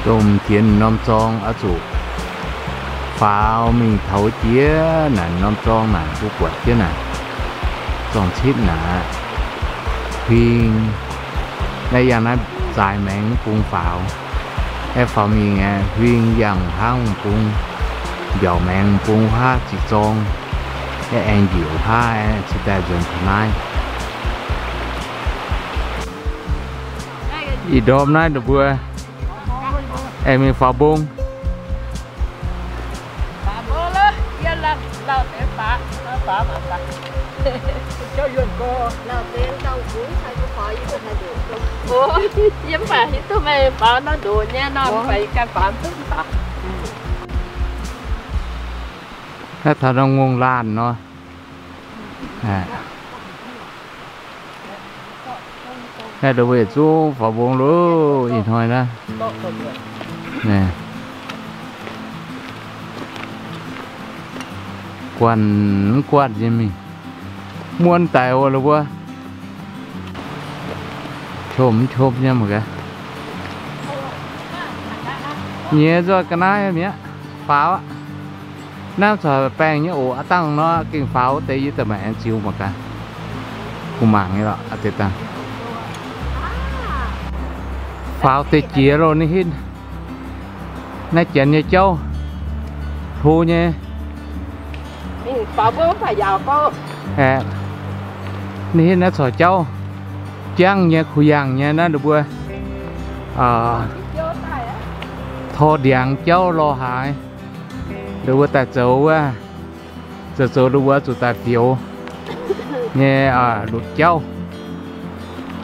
Domh jiex norm zorng oix zuqc faaux mingh taux jiex naaic norm zorng naaic, mbuo buatc jienv naaic, zorng-citv naaic, huing naaiv yangh naaiv zaaix maengx bung faaux. Aeqv, faaux mingh aeqv, huing yangh hnangv bung, mbiaauc maengx bung huaav ziqc zorng, aeqv, aengx njiec huaav aeqv, cingx daaih nzuonx taux naaiv. Ih ndorm naaiv ninh mbuo aengx mingh faaux mbong. Naaiv taux norm ngongh laanh nor. Naaiv ndongc mbuo yietc zungv faaux mbong loh, ih hnoi naaiv. Guanh mv guanh nyei mingh. Muonv daic oc, la'buo. Qom mv qom nyei mangc gaax. Nyiex nzoih ga'naaiv mi'aqv, faaux aqv. Naaiv corc baengh nyei oc, aav dangh nor gengh faaux deix, yie daaih maaih aengx ziux mangc gaax. Kuh mangc nyei lorqc, aav deix dangh. Faaux deix jiex loh, ninh hitv naaiv janx nyei jauv, hlo nyei. Ninh hitv naaiv corc jauv, jangv nyei, kuh yangh nyei naaiv ninh mbuo tor ndiangx jauv lorh haaix, ninh mbuo daaih zoux wuov, zoux zoux ninh mbuo zuqc daaih fioux nyei lutc jauv.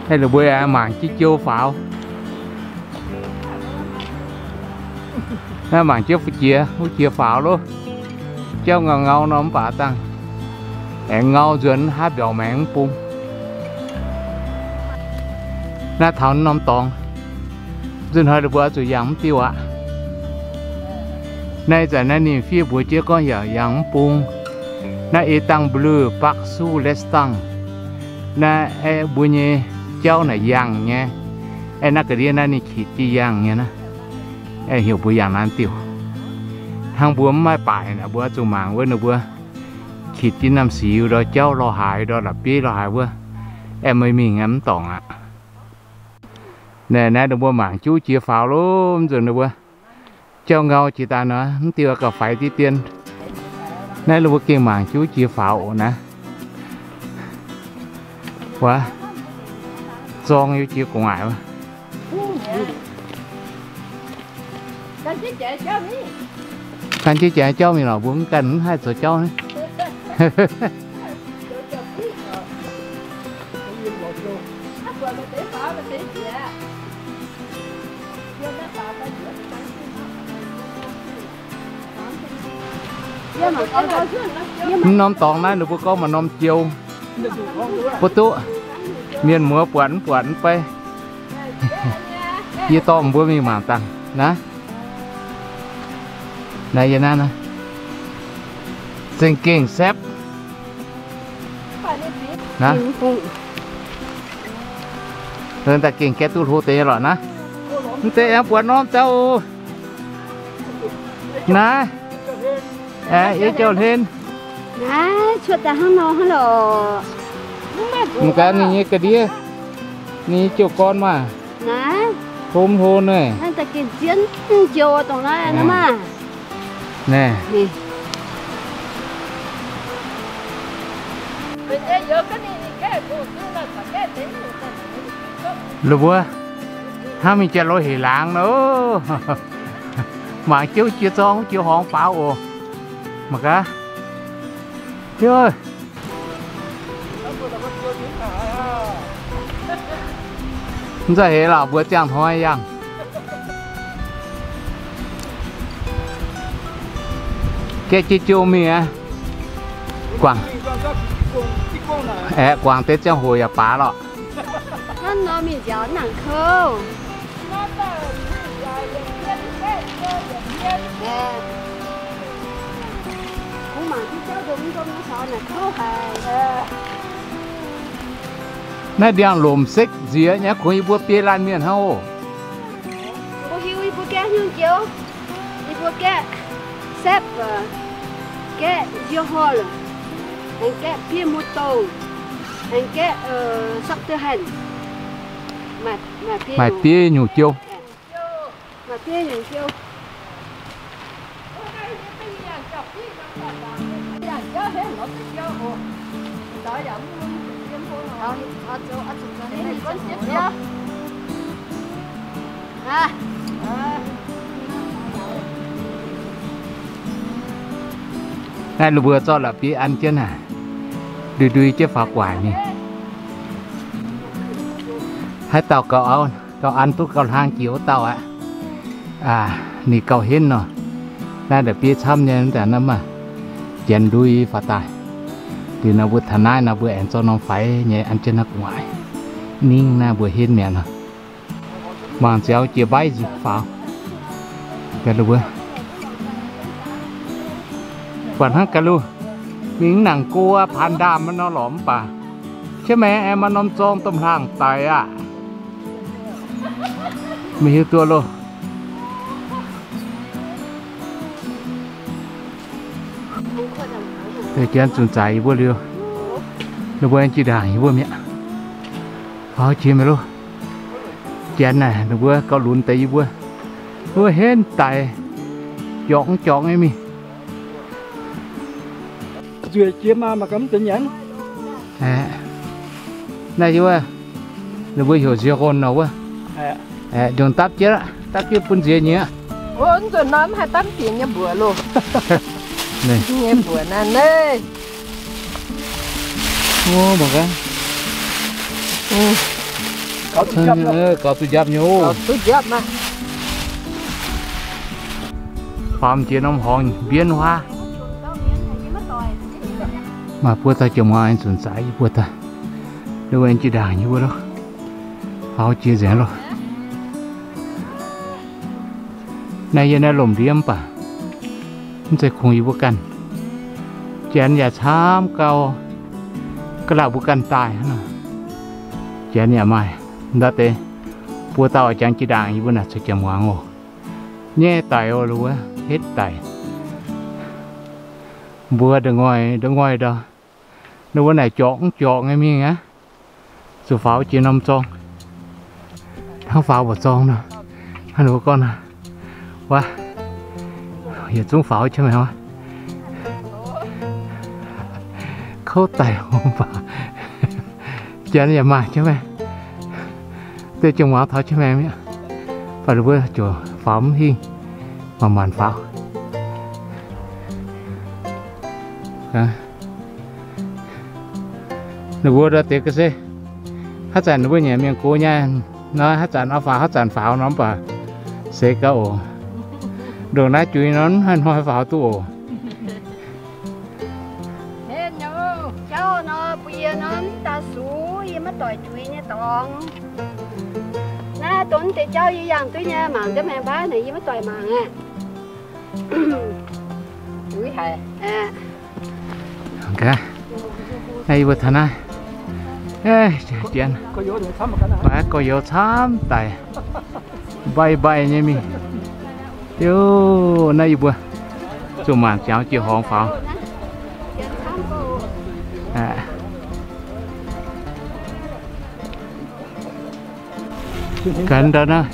Aeqv, ninh mbuo aengx mangc jienv jiou faaux. Naaiv mangc jienv fu'jiex, fu'jiex faaux loh. Jauv ngau ngau nor mv baac dangh aengx ngau nzuonx haav mbiaauc maengx mv bung. Naaiv taux norm dorngx, nzunc hnoi ninh mbuo oix zuqc yangh mv diuh aqv. Naaiv zanc naaiv ninh fiev mbuox jienv gorngv yaac yangh mv bung. Naaiv ei dangh mbuo lih baqv suv lesdangh. Naaiv aeqv, mbuo nyei jauv naaic yangh nyei. Aeqv, naaiv ga'ndiev naaiv ninh qitc jienv yangh nyei naaiv. Aeqv, heuc mbuo yangh naaiv diuh. Hnangv mbuo mv maaih baaic naaic, mbuo oix zuqc mangc wuov ninh mbuo qitc jienv namh sic ndor, jauv lorh haaix ndor, la'bieiv lorh haaix wuov. Aeqv, meih mingh aeqv, mv dorngc aqv. Naaiv, naaiv ninh mbuo mangc juv jiex faaux loh, mv nzunc ninh mbuo jauv ngau jiex daaih nor, mv diuh gauh faix diqv dien. Naaiv ninh mbuo gengh mangc juv jiex faaux oc naaiv. Wuov, zorng yie jiex gu'nguaaic wuov. Gan jienv jaaix jauv mingh lorqc, mbuo mv ganh mv haih zoux jauv naaiv. Mv norm dorngx naaiv ninh mbuo gorngv maaih norm jiou. Mbuo duqv mienh muoz buatc mv buatc mv bei. Yie dorh mbuo mingh mangc dangh naaiv. Naaiv yie naaiv, za'gengh saepv. Naaiv, daaih gengh gaeqv duqv hlo deix nyei lorqc naaiv. Mv deix aengx buatc norm dauh oc. Naaiv, aeqv, yie jauv hlen. Naaiv cuotv daaih hnangv nor hnangv lorqc. Mv gaax ninh nyei ga'ndiev, ninh nyei jiouv gorn maah. Naaiv, hlo mv hlo naaiv. Naaiv daaih gengh zien jiou dongh naaiv nor maah. Naaiv. La'buo, hnangv mingh jiex loz hec laangz nor. Mangc jiouv jiex zorng jiex horngz faaux oc. Mangc gaax. Hiuv. Mv zauh heix lorqc, mbuo ziangh hnoi yangh. Gaeqv jienv jiouv mingh aqv. Guangc. Aeqv, guangc deix ziangh hoc yaac baax lorqc. Naaiv ndiangx-lomc sekv nziex nyei, kungx yie mbuo biei laanh mienh hnangv oc. Mbuo hiuv yie mbuo gaengh Nyungc joux, yie mbuo gaeqv sepv, gaeqv nziouv horh, aengx gaeqv bieiv muoz-doic, aengx gaeqv saqv deix hanh, maaih bieiv nyungc joux. Maaih bieiv nyungc joux. Naaiv ninh mbuo zorqv la'bieiv an jienv naaic, ndui ndui jienv faaux gu'nguaaic mingh. Haaix dauh gauh an duqv gauh hlang jiex wuov dauh aqv. Ninh gauh henv nor. Naaiv la'bieiv camv nyei, naaiv maah, janx ndui faaux daaih. Liuz nor mbuo taux naaiv nor mbuo aengx zorqv norm faix nyei an jienv naaiv gu'nguaaic. Ningv naaiv mbuo henv mi'aqv nor. Mangc nziaaux jiex mbaiv nzuqc faaux. Buatc hnangv ga'luh, mingh nangc go paan ndaamv nor lorqc mv baac, qiex maengx aengx maaih norm zorng domh hlaangh daic aqv. Maiv hiuv duqv loh. Janx zunc zaaic yie mbuo liuz, ninh mbuo jiex ndaangc yie mbuo mi'aqv. Faaux jiex mi'aqv loh. Janx naaic ninh mbuo gauh lunx deix yie mbuo. Mbuo henv daic, jorqc mv jorqc nyei mingh. Nzueic jiex maah, mangc gaax mv deix nyanc. Naaiv yie wuov, ninh mbuo heuc nziex nqonx nor wuov. Ndongc dapv jienv, dapv jienv bun nziex nyei aqv. Nzuonx nor mv haih dapv diex nyei mbuoqc loh. Nyei mbuoqc naaiv neiv. Mangc gaax. Gaux duqv njapc nyei. Faaux jiex norm horngz mbienv huaav. Maaih buo dauh jiex muangx zunc zaaic yie mbuo daaih. Ninh mbuo jiex ndaangc yie mbuo loh. Faaux jiex nzengc loh. Naaiv yie naaiv lomc ndiev mv baac mv zeiz kungx yie mbuo ganh. Janx yaac camv gau, ga'laauh mbuo ganh daaih hnangv nor. Janx yaac maaih ndau deix, buo dauh jangx jiex ndaangc yie mbuo naaic cuotv jiex muangx oc. Nyei daic oc, wuov hetv daic. Mbuo ndongc ngoih ndongc ngoih ndau, ninh mbuo naaic jorqc mv jorqc nyei mingh aqv. Zuqc faaux jiex norm zorng. Hnangv faaux mbu'zorng nor, hnangv ninh mbuo gorngv nor, wuov, yietc zungv faaux jienv mi'aqv. Kouv daic mv baac janx yaac maaih jienv maengh. Deix jiex muangx taux jienv maengh mi'aqv. Baac ninh mbuo ziouc faaux mv hingh, maanc maanc faaux. Ninh mbuo ndau deix ga'sie, haaix zanc ninh mbuo nyanc mienh gox nyei nor, haaix zanc oix faaux haaix zanc faaux nor, mv baac seix gauh oc. Ndongc naaiv juix nor mv haih hnoi faaux duqv oc. Jauv nor, bun yie nor, mv daaih sux yie maiv doic juix nyei dorngx. Naaiv dongh deix jauv yie yangh duqv nyei, mangc ndiev maengx mbaav naaic yie maiv doic mangc aqv. Naaiv yie mbuo taux naaiv, gorx-youz camv daic, mbaih mbaih nyei mingh. Diuv, naaiv yie mbuo zuqc maanc jaux jiex horngz faaux. Ganh ndau naaiv,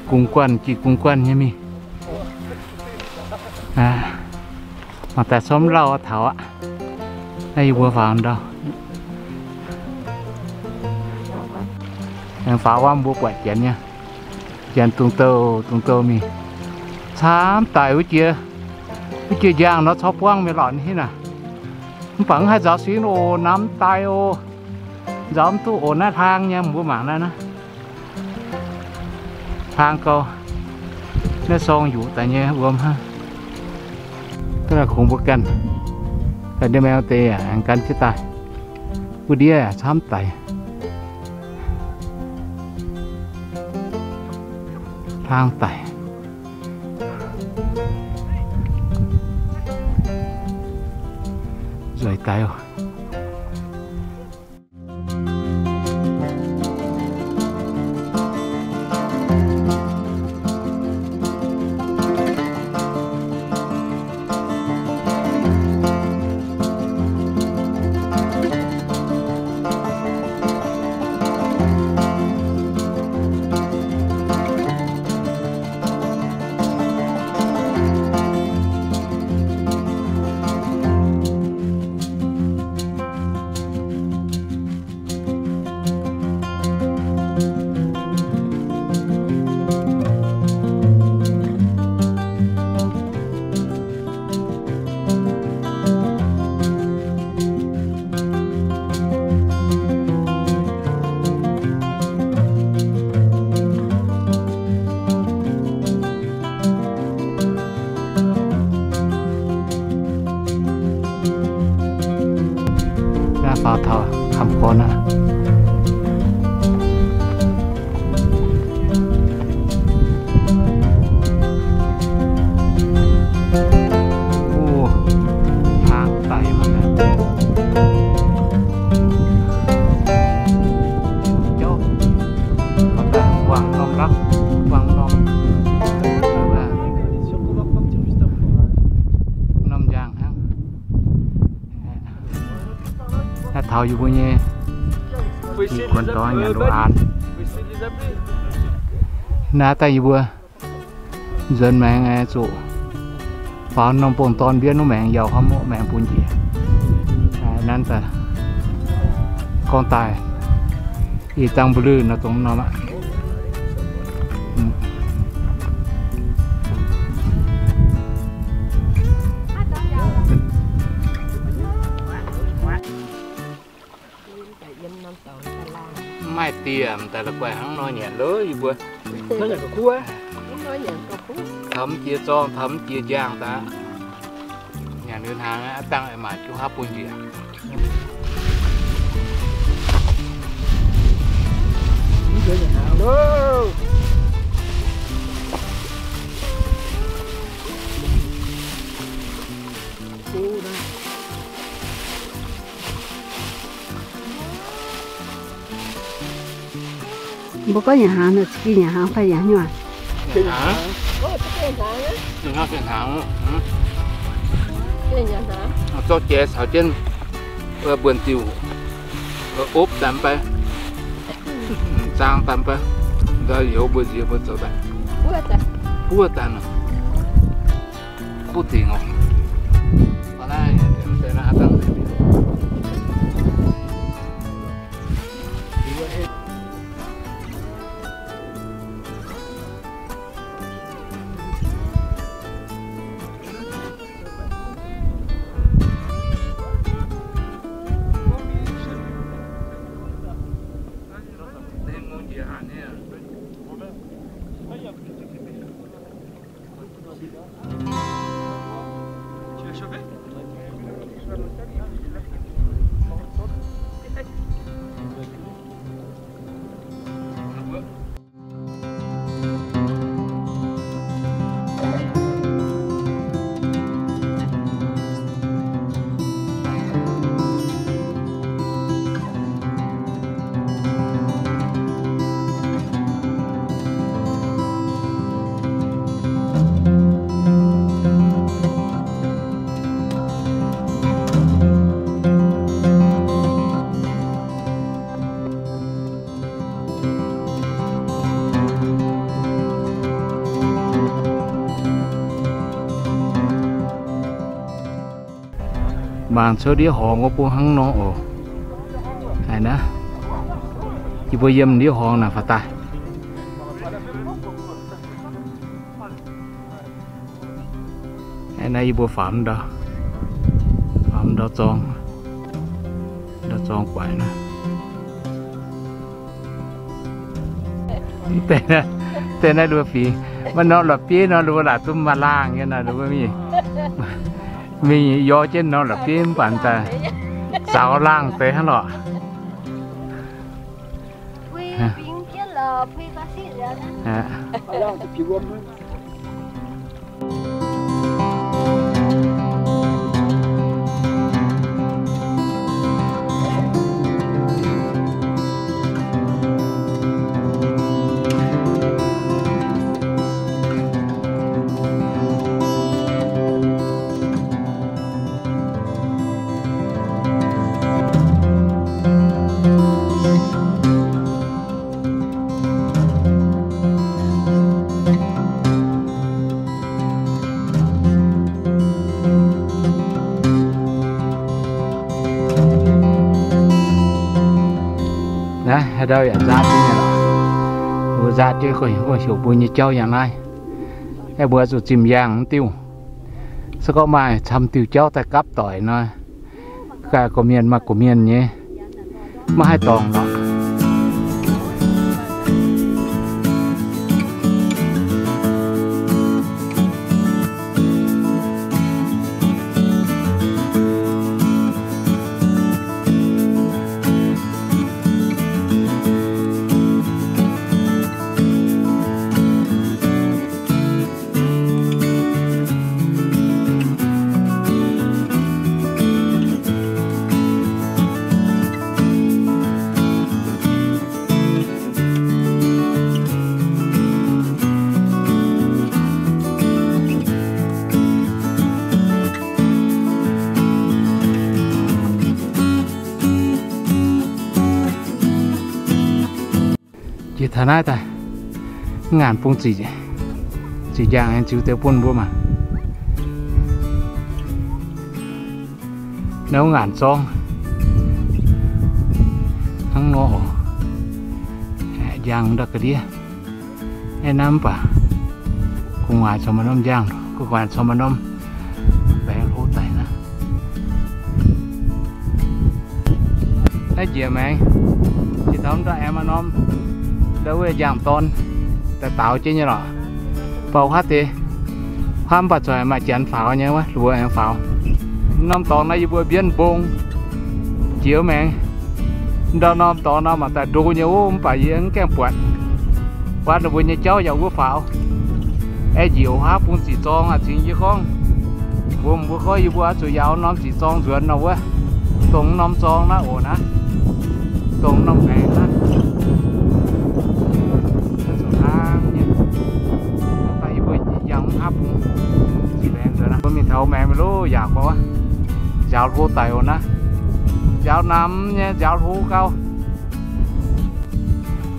gungx guanh jiex gungx guanh nyei mingh. Mangc daaih corc mv lauh taux aqv. Naaiv yie mbuo faaux ndau. Aengx faaux wuov mbuo buatc janx nyei. Janx dungx douh dungx douh mingh. Camv daic wuov jiex, wuov jiex njang nor corc buangv mingh lorqc ninh naaic. Mv baac mv haih nzaaux sin oc, namx daic oc. Nzaaux mv duqv oc, naaiv hlang nyei, mbuo mangc naaiv naaiv. Hlang gau, naaiv sorng yuqc daaih nyei wuom hnangv. Kungx mbuo ganh, ganh ndiev maengx deix aengx gan jienv daaih. Wuov ndiev camv daic. Hlang daic. Nzueic daic oc. Kamv gorn aqv. O, hnaangx daic mangc gaax. Jauv, mangc gaax, wangc norm lakv, wangc norm, norm njang hnangv. Naaiv taux yie mbuo nyei kuonx dorn nyanc lo aan. Naaiv daaih yie mbuo nzuonx maengx zuqc faaux norm bung dorn mbienv wuov maengx, yaac hnamv muoqv maengx bun njiec. Nanv daaih gorngv daaih ih dangh mbuo lih nor dongh norm aqv. Mv maaih dieh, m'daaih la'guaih hnangv nor nyanc loh yie mbuo. Taux mv jiex zorng, taux mv jiex njang daaih. Nyanc liuz hnaangx aqv, dangh maaih jiu haav bun njiec. Mbuo gorngv nyanc hnaangx, ninh za'gengh nyanc hnaangx fai nyanc hnyouv? Nyanc hnaangx. Zorqv jiex caux jienv mbuonx diuh, opv daaih mv bei, zaang daaih mv bei, nzauh youz mbuo nziex mbuo zoux daaih. Buov daaih nor. Buov dingc oc. Mangc cuotv ndiev horngz wuov bung hnangv nor oc. Aa, naaiv yie mbuo yiem ndiev horngz naaic faaux daaih. Naaiv yie mbuo faaux ndau, faaux ndau zorng, ndau zorng guaix naaiv. Deix naaiv luoqc fingx, maaih norm la'bieiv nor, luoqc laaic duqv maaih laangh nyei nor, luoqc mingh, mingh yorv jienv norm la'bieiv mv baac daaih zaux laangh deix hnangv lorqc. Naaiv haaix ndau yaac nzaat jienv nyei lorqc. Mbuo nzaat jienv gorngv heuc mbuo nyei jauv yangh naaiv. Aeqv, mbuo zuqc zimh yaangh mv diuh. Se gorngv maaih camv diuh jauv daaih gapv doic nor, gaax gorqv-mienh maaih gorqv-mienh nyei, maiv haih dorngc lorqc. Taux naaiv daaih, ngaanc bung ziqc, ziqc njang aengx ziux deix bun mbuo mangc. Naaiv wuov ngaanc zorng hnangv nor oc. Njang ndau ga'ndiev. Aeqv, naaiv mv baac gu'nguaaic corc maaih norm njang, gu'nguaaic corc maaih norm baengx hlo daic naaiv. Naaiv njiec maengx, jiex taux ndau aengx maaih norm, ndau wuov njang-dorn daaih daaux jienv nyei lorqc. Bauh huaav deix, huaav mv baac zoih maaih janx faaux nyei wuov, luoz aengx faaux. Norm dorngx naaiv yie mbuo mbienv mbong jiex maengx. Ndau norm dorngx nor mangc daaih ndo nyei ov, mv baac yie mv gaengh buatc. Buatc ninh mbuo nyei jauv yaac wuov faaux. Aeqv, njiec haav bung ziqc zorng aqv, cingx yie gorngv mbuox mbuo gorngv yie mbuo oix zuqc yaac norm ziqc zorng nzuonx nor wuov, dongh norm zorng naaiv oc naaiv, dongh norm baengx naaiv. Zuqc hnangv nyei. Daaih yie mbuo yangh haav bung ziqc baengx nzuonx naaiv, mbuo mingh taux maengx mi'aqv loh, yaac gorngv nziaaux hlo daic oc naaiv. Nziaaux namx nyei, nziaaux hlo gau.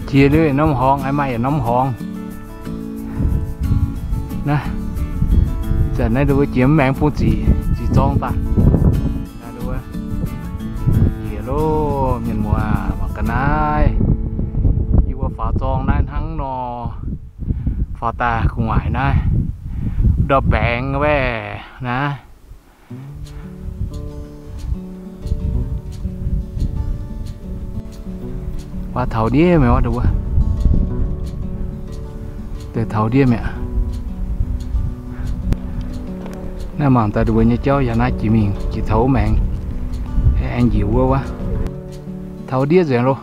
Jiex liuz yietc norm horngz, aengx maaih yietc norm horngz. Naaiv, zanc naaiv ndau wuov jiex mv maengx bung ziqc, ziqc zorng daaih. Naaiv ndau wuov njiec loh, mienh muoz, mangc ga'naaiv. Yie mbuo faaux zorng naaiv hnangv nor, faaux daaih gu'nguaaic naaiv, ndau baengx wuov naaiv. Waac taux ndiev mi'aqv, wuov deix taux ndiev mi'aqv. Naaiv mangc daaih ndau wuov nyei jauv yaac naaiv jiex mingh jiex taux wuov maengx, aengx njiec wuov wuov. Taux ndiev nzengc loh.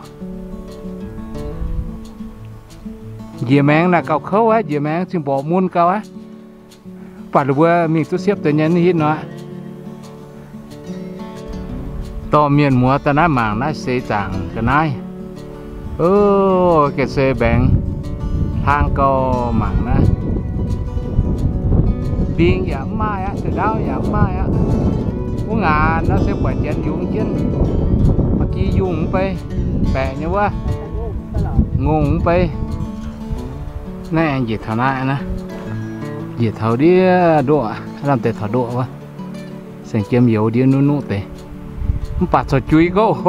Njiec maengx naaic gauh kouv aqv, njiec maengx zingh mborqc mun gau aqv. Mv baac ninh mbuo mingh duqv siepv deix nyei hitv nor. Dorh mienh muoz daaih naaiv mangc naaiv seix zaangc ga'naaiv. Ov, ga'sie mbaengx hlang gau, mangc naaiv. Mbing yaac mv maaih aqv, da'ndaauv yaac mv maaih aqv. Wuov ngaanc naaiv se buatc janx yungz jienv. Ma'gi yungh mv bei, baeqc nyei wuov, ngongh mv bei. Naaiv aengx njiec taux naaiv, njiec taux ndiev ndoqv, lamh deix taux ndoqv wuov. Saeng-jiem youz ndiev nuqv nuqv deix. Mv baac corc juix gorqv,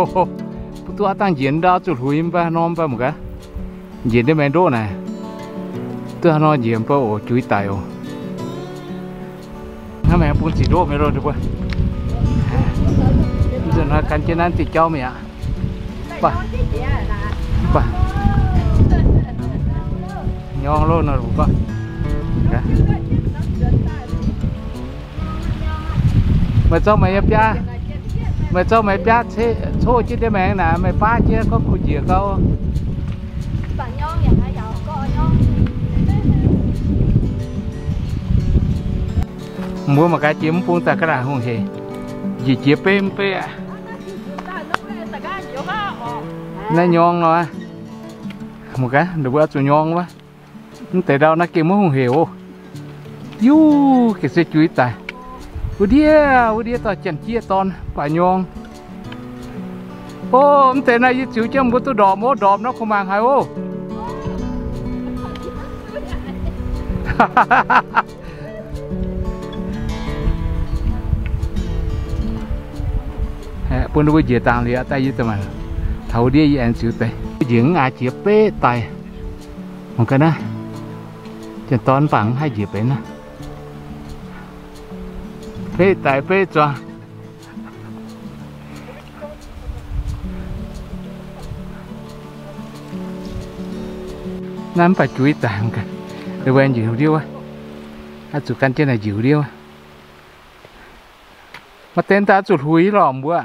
mv duqv aqv, dangh njiec ndau zuqc hluix mv baac norm mv baac mangc gaax. Njiec ndiev maengx ndoqv naaic, duqv haaix nor njiec mv baac oc, juix daic oc. Hnangv maengx bun ziqc ndoqv mi'aqv loh, mbuo. Nzunc hnoi gan jienv naaiv diuh jauv mi'aqv. Baac, baac, nyorng loh nor, gorngv. Meih zorqv meih nyei biaa, meih zorqv meih biaa coqv jienv ndiev maengx naaic, meih baav jienv gorngv kuh njiec gau. Mbuo mangc gaax jiex mv bung daaih ga'naaiv hungh hec, njiec jiex beiv mv beiv aqv. Naaiv nyorng nor, mangc gaax, ninh mbuo oix zuqc nyorng wuov. Mv deix ndau naaiv gengh maiv hungh hec oc. Yuv, gengh se juix daic. Wuov ndiev, wuov ndiev dorh janx-jieqv dorn baac nyorng. Ov, mv deix naaiv yie ziux jienv mbuo duqv ndorpc ov, ndorpc nor kuh mangc haic oc. Bun mbuo njiec dangh liuz daaih yie daaih mangc taux wuov ndiev yie aengx ziux deix. Njiec mv aax jiex beqv daic. Mangc gaax naaiv, janx-dorn mv baac mv haih njiec benx naaiv. Beqv daic beqv zuangx. Naaiv mv baac juix daic, ninh mbuo njiec ndiev wuov. Oix zuqc gan jienv naaic njiec ndiev wuov. Maaih deix daaih zuqc hluix lorqc mbuo.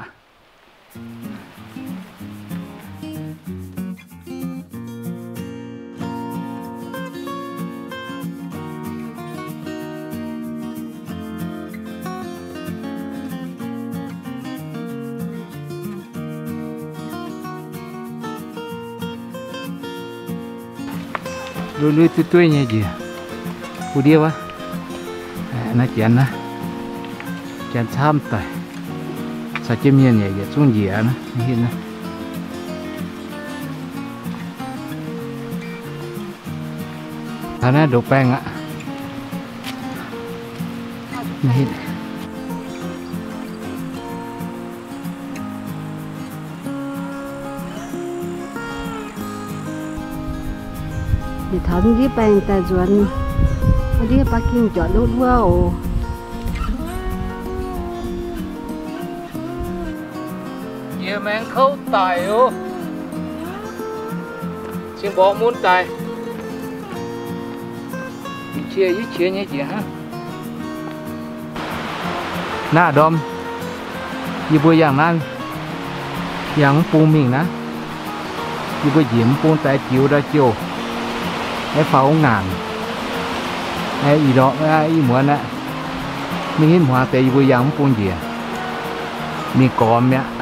Lui-lui duqv dueiv nyei njiec. Wuov ndiev wuov. Naaiv janx naaiv, janx camv daic. Caux jienv mienh yaac yietc zungv njiec naaiv, hitv naaiv. Taux naaiv ndoqc baengh aqv. Yietc taux ndiev baengh daaih nzuonx, ndiev baav ging juatc luov luov oc. Jiex maengx kouv daic oc. Cing mborqv mun daic. Qiex, yie qiex nyei jiex hnangv. Naaiv ndorm yie mbuo yangh naaiv, yangh mv bung mingh naaiv. Yie mbuo njiec mv bung daaih jiux ndau jouh, aeqv, faaux wuov ngaanc, aeqv, ih ndorm, ih muonz aqv. Mingh hitv hmuangx deix yie mbuo yangh mv bung njiec, mingh gormx mi'aqv.